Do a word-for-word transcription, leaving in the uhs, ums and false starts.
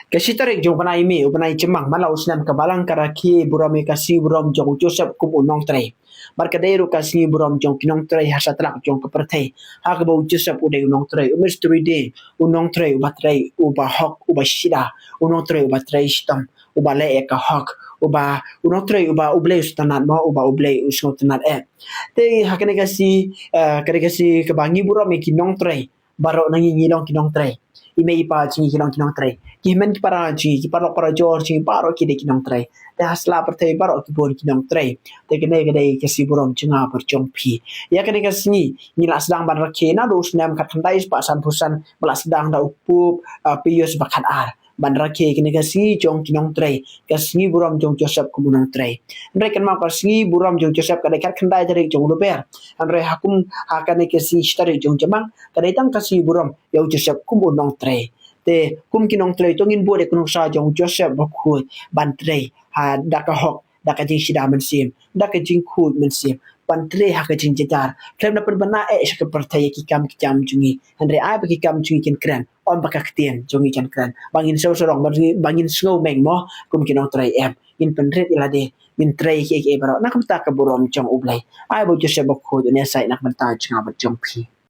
Ka shi tarik jong u bnai May, u bnai Jymmang, man la u snem ka balang ka rakhe burom ïa ka sngi burom jong u Joseph kum u nongtrei. Bad ka dei ruh ka sngi burom jong ki nongtrei ha satlak jong ka pyrthei, ha kaba u Joseph u dei u nongtrei, u mystery day, u nongtrei uba trei, uba hok, uba shida, u nongtrei uba trei shitom, uba leh ïa ka hok, uba, u nongtrei uba U Blei u sngewtynnad mo, uba U Blei u sngewtynnad eh. Te ha kane ka sngi, eh, kane ka sngi kaba ngi burom ïa ki nongtrei baroh, na ngi ngi long ki nongtrei. I mei i pa jong ngi ki long ki nongtrei. Ki hynmen ki para jong ngi, ki paralok parajor jong ngi baroh ki dei ki nongtrei. Te ha sla pyrthei baroh ki bun ki nongtrei. Te kane ka dei ka sngi burom jong nga bad jong phi. Ïa kane ka sngi ngi la sdang ban rakhe naduh u snem khatkhyndai spah sanphew san, ba la sdang da u Pope, uh, Pius ba khatar, ban rakhe kane ka sngi jong ki nongtrei, ka sngi burom jong Joseph kum u nongtrei. Hynrei kynmaw, ka sngi burom jong Joseph ka dei khatkhyndai tarik jong u Lber. Hynrei ha kum, ha kane ka sngi shi tarik jong Jymmang, ka dei tang ka sngi burom ïa u Joseph kum u nongtrei. Te kum ki nongtrei to ngin bud ïa ka nuksa jong u Joseph bakhuid ban trei ha da ka hok, da ka jingshida mynsiem, da ka jingkhuid mynsiem, ban trei ha ka jingjynjar, khlem da pynbna eh sha ka pyrthei ïa ki kam ki jam jong ngi. Hynrei ai ba ki kam jong ngi kin kren, ym ba ka ktien jong ngi kan kren. Ba ngin sngewsarong, ba ngin, ba ngin sngew meng mo kum ki nongtrei, em. Ngin pynrit ïa lade, ngin trei kiei kiei baroh na ka bynta ka burom jong U Blei. Ai ba u Joseph bakhuid un ïasaid na ka bynta jong nga bad jong phi.